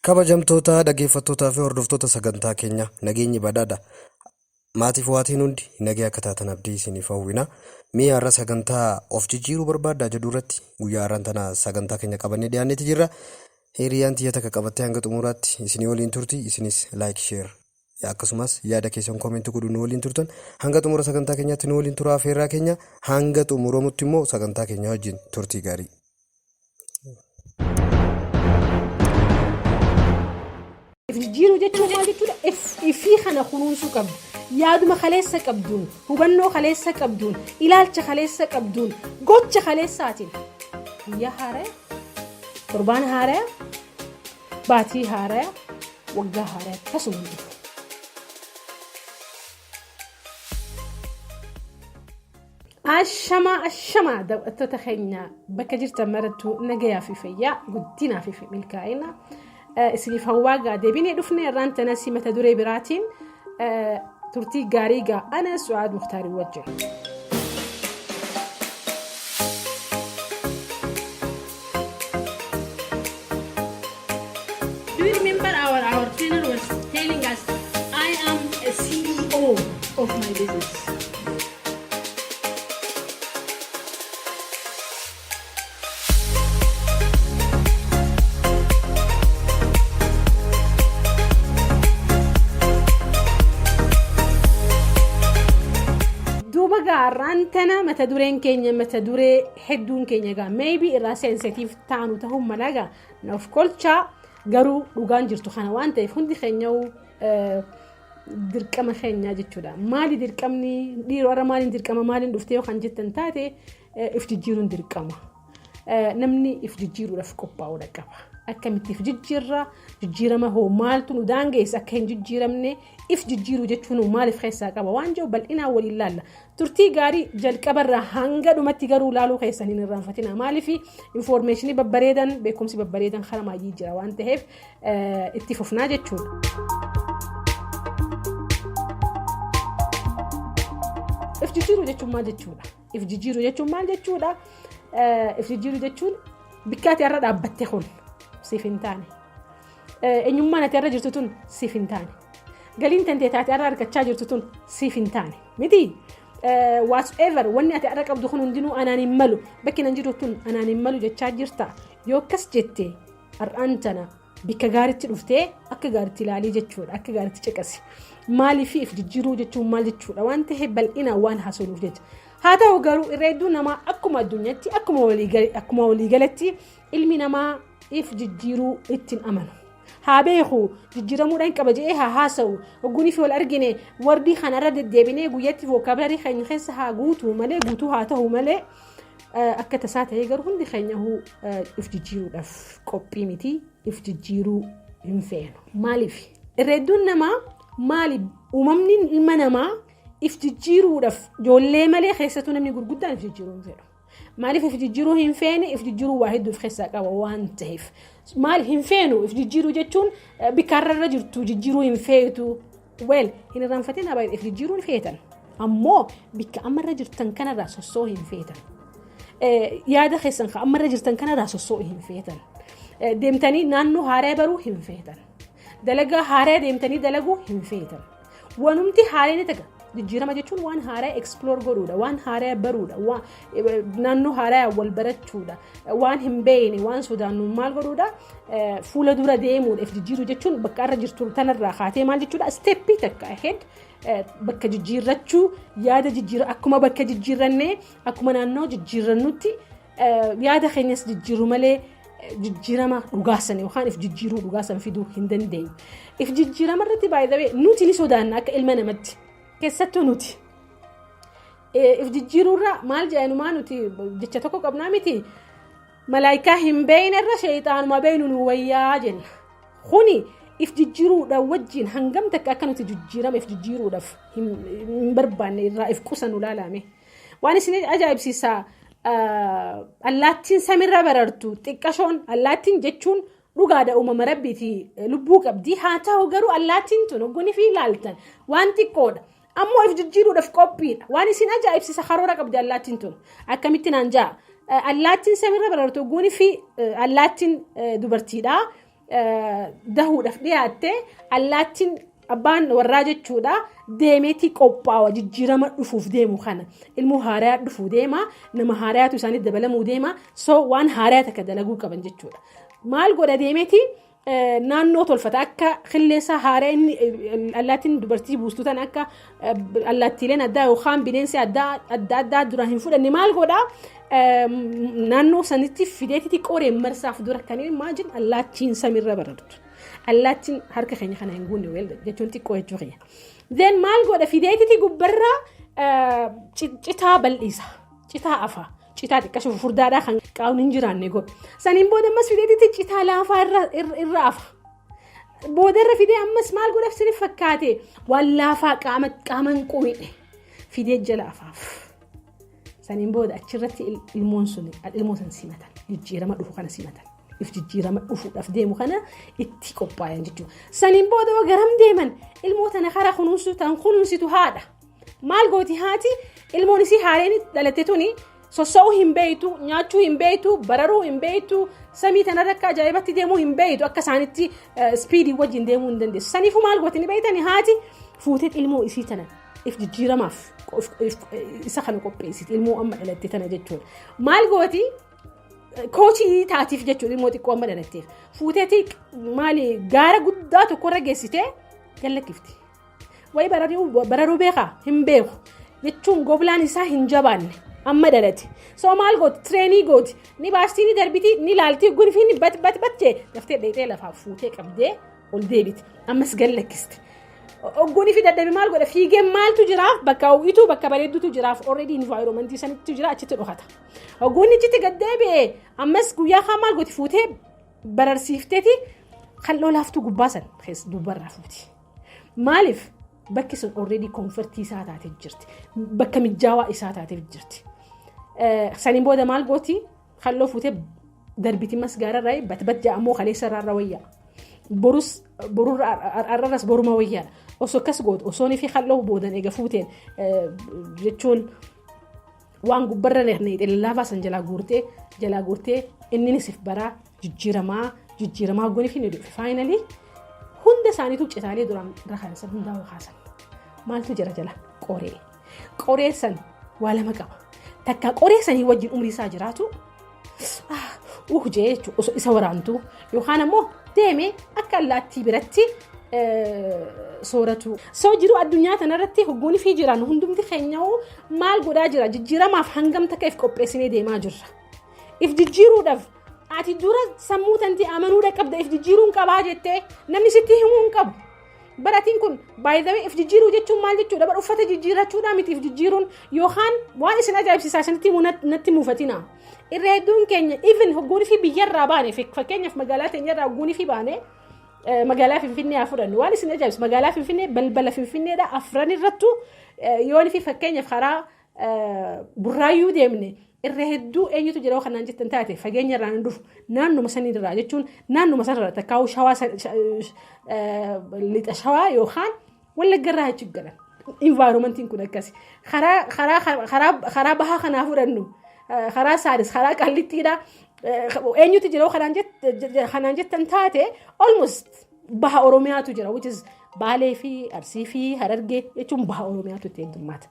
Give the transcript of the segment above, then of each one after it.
Kabajamtoota dhaggeeffattootaa fi hordoftoota sagantaa keenyaa nageenyi badhaadha. Maatiif waatiin hundi nagee akka taatan abdii isiniif hawwina. Mi'a har'a sagantaa of jijjiiruu barbaaddaa jedhu irratti guyyaa har'aan tana sagantaa keenya qabannee dhiyaanneeti jirra. Hiriyaan tiyya takka qabattee hanga xumuraatti isinii waliin turti. Isinis like, share akkasumas yaada keessan comment godhuu nu waliin turtan. Hanga xumura sagantaa keenyaatti nu waliin turaa afeerraa keenya hanga xumuramutti immoo sagantaa keenya wajjin turtii gaarii. If jijjiiruu jechuun maal jechuudha? Ifii kana kunuunsuu qabdu. Yaaduma kaleessa qabduun, hubannoo kaleessa qabduun, ilaalcha kaleessa qabduun, gocha kaleessaatiin guyyaa haaraya, torbaan haaraya, baatii haaraya, waggaa haaraya tasuma hin dhufu. Ashamaa ashamaa daawwattoota keenya bakka jirtan marattuu nagayaa fi fayyaa guddinaa fi milkaa'ina isiniif hawwaa gaa deebinee dhufne irraan tanas mata duree biraatiin turtii gaarii gaa ana Su'aad Muktaarii wajjin. Do you remember our trainer was telling us, I am a CEO of my business. Duuba gaarraan tana mata dureen keenya mata duree hedduun keenya gaa maybe irraa sensitiif taanu ta'uu mala gaa na of kolchaa garuu dhugaan jirtu kana waan ta'eef hundi keenya dirqama keenyaa jechuudha. Maali dirqamni dhiiroo irra maaliin dirqama maaliin dhuftee yoo kan jettan taate if jijjiiruun dirqama. Namni if jijjiiruudhaaf qophaa'uudha qaba. Akkamitti if jijjiirra jijjiirama hoo maaltu nu daangeessa akka hin jijjiiramne if jijjiiruu jechuun maaliif keessaa qaba waan jiru bal'inaan waliin laalla. Turtii gaarii jalqabarraa hanga dhumatti garuu laaluu keessan hin irraanfatina. Maaliif infoormeeshinii babbareedan beekumsi babbareedan karaa maayyii jira waan ta'eef itti fufnaa jechuudha. If jijjiiruu jechuun maal jechuudha? If jijjiiruu jechuun maal jechuudha? If jijjiiruu jechuun bikka ati irra dhaabbatte kun siif hin taane. Eenyummaan ati irra jirtu tun siif hin taane. Galiin tantee taate irra argachaa jirtu tun siif hin taane. Miti? Whatsoever wanni ati irra qabdu kun hundinuu anaan hin malu bakki nan jiru tun anaan hin malu jechaa jirta. Yoo akkas jette har'aan tana bikka gaaritti dhuftee akka gaaritti ilaalii jechuudha akka gaaritti caqasi maaliif if jijjiiruu jechuun maal jechuudha waan ta'eef bal'inaan waan haasofnuuf jecha haa ta'u garuu irra hedduu namaa akkuma addunyaatti akkuma waliigalatti ilmi namaa if jijjiiruu ittiin amanu. Haa beeku jijjiiramuudhaan qaba jedhee haa haasa'u ogguun fi wal argine wardii kanarra deddeebinee guyyatti vookaabilarii keenya keessa haa guutuu malee guutuu haa ta'u malee akka tasaa ta'ee garuu hundi keenya if jijjiiruudhaaf qophii miti if jijjiiruu hin feenu. Maaliif? Irra hedduun namaa maali uumamni ilma namaa if jijjiiruudhaaf ijoollee malee keessattuu namni gurguddaan if jijjiiruu hin fedhu. Maaliif if jijjiiruu hin feene if jijjiiruu waa hedduu of keessaa qaba waan ta'eef. Maal hin feenu if jijjiiruu jechuun bikkaarra irra jirtu jijjiiruu hin feetu. Well hin irraanfatin haa if jijjiiruu hin feetan. Ammoo bikka ammarra jirtan kanarraa sossoo hin feetan. Yaada keessan kan ammarra jirtan kanarraa sossoo hin feetan. Deemtanii naannoo haaraa baruu hin feetan. Dalagaa haaraa deemtanii dalaguu hin feetan. Wanumti haaraa ni taga. Jijjiirama jechuun waan haaraa explore godhuudha, waan haaraa baruudha, naannoo haaraa wal barachuudha, waan hin beekne, waan sodaannu maal godhuudha, fuula dura deemuudha. If jijjiiruu jechuun bakka irra jirtu tanarraa kaatee maal jechuudha, steppii takka ahead bakka jijjiirrachuu yaada jijjiirra akkuma bakka jijjiirrannee akkuma naannoo jijjiirrannutti yaada keenyas jijjiirru malee jijjiirama dhugaasan yookaan if jijjiiruu dhugaasan fiduu hin dandeenyu. If jijjiirama irratti baay'ee nuti ni sodaanna akka ilma namatti keessattuu nuti. If jijjiiruurra maal jedhanumaa nuti jecha tokko qabnaa miti malaayikaa hin beeyne irra sheexaanuma beeynu nu wayyaa jenna. Kuni if jijjiiruudhaan wajjin hangam takka akka nuti jijjiirama if jijjiiruudhaaf hin barbaanne irraa if qusannu ilaalame. Waan isin ajaa'ibsiisaa allaattiin samirra barartu xiqqashoon allaattiin jechuun dhugaadha uumama rabbiiti lubbuu qabdi haa ta'u garuu allaattiin tun hogguni fi ilaaltan waan xiqqoodha. Ammoo if jijjiiruudhaaf qophiidha. Waan isin ajaa'ibsiisa karoora qabdi allaattiin tun. Akkamitti naan ja'a. Allaattiin samirra barartu hogguni fi allaattiin dubartiidha. Dahuudhaaf dhiyaatte allaattiin, abbaan warraa jechuudha, deemeetii qophaawa jijjiirama dhufuuf deemu kana. Ilmoo haaraa dhufuu deema, nama haaraatu isaanitti dabalamuu deema, so waan haaraa takka dalaguu qaban jechuudha. Maal godha? Deemeetii naannoo tolfata akka qilleensa haaraa inni allaattiin dubartii buustu tan akka allaattiileen addaa yookaan bineensi adda addaa duraan hin fudhanne. Maal godhaa? Naannoo sanitti fideetiti qoreen marsaaf dura. Kan imagine allaattiin samiirra barartu. Allaattiin harka keenya kana hin guunne, well, jechuun xiqqoo jechuu kiyya. Then maal godha? Fideetiti gubbarraa citaa bal'isa. Citaa afa. Citaa xiqqashu furdaadhaa kan qaawni hin jiraanne godhe. Saniin booda ammas fideetiti citaa laafaa irra afa. Boodarra fidee ammas maal godhaaf sirrii fakkaate? Waan laafaa qaama hin quwidhe fidee jala afaaf. Saniin booda achirratti ilmoon sun, ilmoo san simatan, jijjiirama dhufu kana simatan. If jijjiirama dhufuudhaaf deemu kana itti qophaayan jechuudha. Saniin booda garam deeman? Ilmoo tana karaa kunuunsu tan kunuunsitu haadha. Maal gooti haati? Ilmoon isii haareen dhalatte tuni sossa'uu hin beeytu, nyaachuu hin beeytu, bararuu hin beeytu, samii tanarra akka ajaa'ibatti deemuu hin beeytu, akka isaanitti speedii wajjin deemuu hin dandeessu. Saniifuu maal gooti ni beeytani? Haati fuutee ilmoo isii tana if jijjiiramaaf isa kana qopheessiti, ilmoo amma dhalatte tana jechuudha. Maal gooti? Coachii taatiif jechuudha ilmoo xiqqoo amma dhalatteef. Fuuteeti maali gaara guddaa tokkorra geessitee gallakkifti. Wayi bararuu beekaa? Hin beeku jechuun goblaan isaa hin jabaanne, amma dhalate. So maal gooti? Trainii gooti. Ni baastii, ni darbiti, ni laaltii, gunfiin bat bat bat jee daftee dheexee lafaa fuutee qabdee ol deebiti. Ammas gallakkisti. Ogguunii fi dadhabe maal godha? Fiigee maaltu jiraaf? Bakka hawwituu, bakka bareeddutu jiraaf, already environmentii sanitti jira, achitti dhokata. Ogguun achitti gad deebi'ee ammas guyyaa kaan maal gooti? Fuutee bararsiifteeti kan lolaaftuu gubbaa san keessa duubarraa fuuti. Maaliif? Bakki sun already comfortii isaa taatee jirti. Bakka mijaawaa isaa taatee jirti. Saniin booda maal gooti? Halloo fuutee darbiti mas gaararraa bat bat ja'ammoo kaleessa irraa wayyaa. Borus borurra arrarras boruma wayyaadha. Osoo akkas gootu, osoo fi halloo boodan eega fuuteen jechuun waan gubbarra lallaafaa san jalaa guurtee inni sif baraa jijjiiramaa jijjiiramaa goonii fi ni dhufe. Finally hunda isaaniitu citaalee duraan rakan san hundaa kaasan. Maaltu jira jala? Qoree. Qoree san waa lama qaba. Takka qoree sanii wajjin umrii isaa jiraatu jee jechuudha osoo isa waraantu, yookaan ammoo deemee akka allaattii biratti sooratu. So jiru addunyaa kanarratti hogguun fi jiran hundumti keenyaa maal godhaa jira? Jijjiiramaaf hangam takka if qopheessinee deemaa jirra? If jijjiiruudhaaf ati dura sammuu tanti amanuudha qabda, if jijjiiruun qabaa jettee namni sitti himuu hin qabu. Baratiin kun baay'ee if jijjiiruu jechuun maal jechuudha? Bara uffata jijjiirrachuudhaa miti if jijjiiruun, yookaan waan isin ajaa'ibsiisaa isinitti natti muufatina. Irra hedduun keenya even hogguunii fi biyyarraa baane, fakkeenyaaf magaalaa teenyarraa hogguunii fi baane, magaalaa Finfinnee haa fudhannu. Waan isin ajaa'ibsu, magaalaa Finfinnee balbala Finfinneedha afran irrattu yoon fi fakkeenyaaf karaa Burraayyuu deemne, irra hedduu eenyutu jira kanaan jettan taate, fageenya irraa hin dhufu, naannuma sanirraa jechuun naannuma sanirraa takkaa'uu Shawaa, Lixa Shawaa yookaan Wallaggarraa jechuun galan. Environmentiin kun akkasi. Karaa bahaa kanaa fudhannu, karaa Saaris, karaa Qallittiidha. Eenyutu jira kanaan jettan taate, almost baha Oromiyaatu jira, which is Baalee fi Arsii fi Harargee jechuun baha Oromiyaatu itti heddummaata.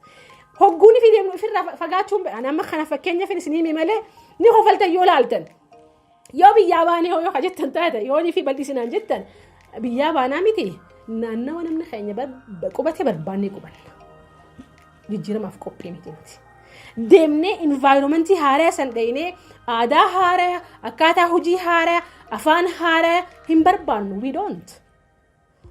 Hogguun fi deemnu ofirraa fagaachuun ani amma kana fakkeenyaaf isin hime malee ni kofaltan yoo laaltan. Yoo biyyaa baanee yoo jettan taate, yoo fi bal'isinaan jettan, biyyaa baanaa miti, naannawa namni keenya qubate barbaannee qubanna. Jijjiiramaaf qophii miti nuti. Deemnee environmentii haaraa san dhaynee aadaa haaraa, akkaataa hojii haaraa, afaan haaraa hin barbaannu, we don't.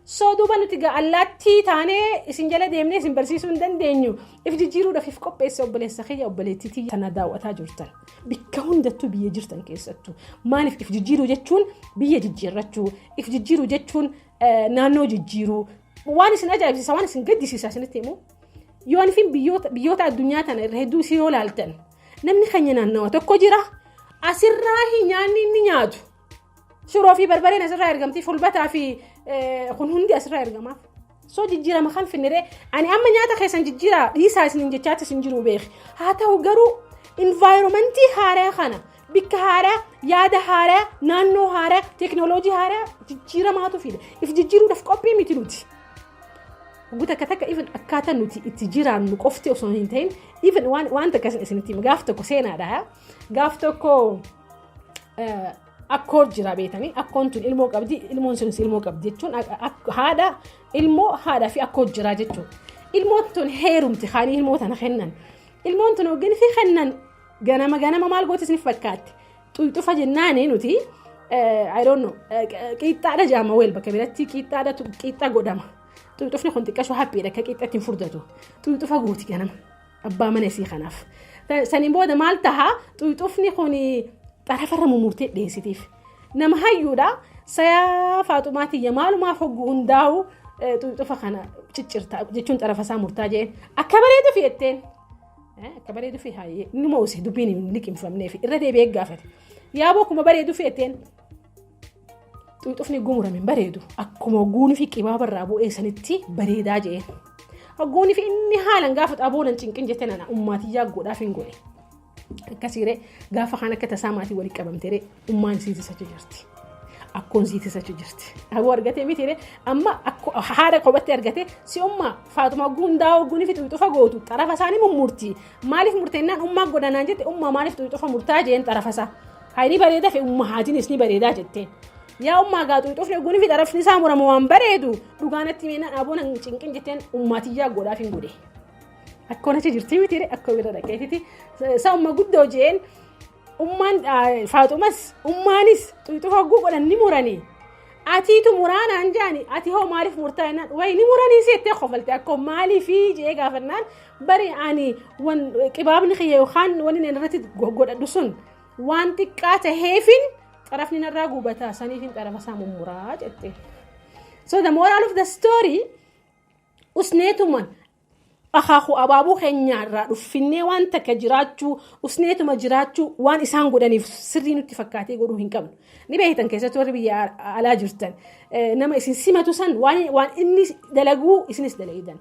So duuba nuti allaattii taanee isin jala deemnee isin barsiisuu hin dandeenyu. If jijjiiruudhaaf if qopheesse, obboleessa kiyya, obboleettiitii tana daawwataa jirtan. Bikka hundattuu, biyya jirtan keessattuu. Maaliif? If jijjiiruu jechuun biyya jijjiirrachuu, if jijjiiruu jechuun naannoo jijjiiruu. Waan isin ajaa'ibsiisa, waan isin gaddisiisa isinitti himu. Yoon fi biyyoota addunyaa tana irra hedduu isii yoo laaltan, namni keenya naannawa tokko jira. Asirraa nyaanni inni nyaatu. Shiroo fi barbareen asirraa ergamti, fulbataa fi kun hundi asirraa ergamaaf. So jijjiirama kan finniree ani amma nyaata keessan jijjiiraa dhiisaa isiniin jechaatti isin jiru beeki. Haa ta'u garuu environmentii haaraa kana Bikka haaraa, yaada haaraa, naannoo haaraa, teekinooloojii haaraa jijjiiramaatu fida. If jijjiiruudhaaf qophii miti nuti. Hogguu takka takka even akkaataa nuti itti jiraannu qofti osoo hin ta'in, even waan takka isinitti hima. Gaaf tokko seenaadha. Gaaf tokko akkoo jira beetanii, akkoon tun ilmoo qabdi, ilmoon sunis ilmoo qabdi jechuun haadha ilmoo, haadhaa fi akkoo jira jechuudha. Ilmoon tun heerumti kaanii ilmoo tana kennan. Ilmoon tun hoggin fi kennan ganama ganama maal gooti isiniif fakkaatti? Xuyxufa jennaani nuti, I don't know, qiixxaadha jaama weel bakka biratti qiixxaadha, qiixxa godhama. Xuyxufni kun xiqqashoo haphiidha, akka qiixxatti hin furdatu. Xuyxufa gooti ganama abbaa mana isii kanaaf. Saniin booda maal taha? Xuyxufni kun xarafarra mummurtee dhiyeessitiif. Nama hayyuudha. Sayaa Faaxumaa tiyya, maalumaaf hogguu hundaa'u xuyxufa kana ciccirta jechuun xarafa isaa murtaa jeen. Akka bareedu fi jetteen. Akka bareedu fi hayyee inni mo'use dubbiin hin liqimfamneef irra deebi'ee gaafate. Yaaboo, akkuma bareedu fi jetteen. Xuyxufni gumurame hin bareedu. Akkuma guunii fi qibaaba irraa bu'ee sanitti bareedaa jeen. Hogguunii fi inni haalan gaafa xaboonan cinqin jette, nana ummaatiyyaa godhaaf hin godhe. Akkasiiree gaafa kaan akka tasaa maatii walii qabamteeree ummaan isiitis achi jirti. Akkoon isiitis achi jirti. Aboo argatee mitiiree amma haadha kophatti argate si ummaa Faaxuma hogguu hundaa hogguunii fi xuyxufa gootu xarafa isaanii mummurti. Maaliif murteennaan ummaa godhanaan jette, ummaa maaliif xuyxufa murtaa jeen xarafa isaa. Hayni bareeda fi ummaa haatiinis ni bareedaa jetteen. Yaa ummaa, gaa xuyxufni hogguunii fi xarafni isaa muramu waan bareedu dhugaanatti meenaan aboon hin cinqin jetteen, ummaatiyyaa godhaaf hin godhe. Akkoon achi jirti miti, akkoo bira dhaqeetiti. Isa umma guddoo jeen, ummaan Faaxumas ummaanis xuyxufa hogguu godhan ni muranii. Atiitu muraanaan jaani, ati hoo maaliif murtaa jennaan, wayi ni muranii si jettee kofalte. Akkoo maaliifii jee gaafannaan, bari ani wan qibaabni kiyya yookaan wanni inni irratti godhadhu sun waan xiqqaa taheefin xarafni narraa gubataa, saniifin xarafa isaa mummuraa jette. So the moral of the story, usneetuman akaakuu abaabuu keenyaarraa dhuffinnee waan takka jiraachuu, usneetuma jiraachuu, waan isaan godhaniif sirrii nutti fakkaatee godhuu hin qabnu. Ni beektan, keessattuu warri biyya alaa jirtan, nama isin simatu san waan inni dalaguu isinis dalagidan.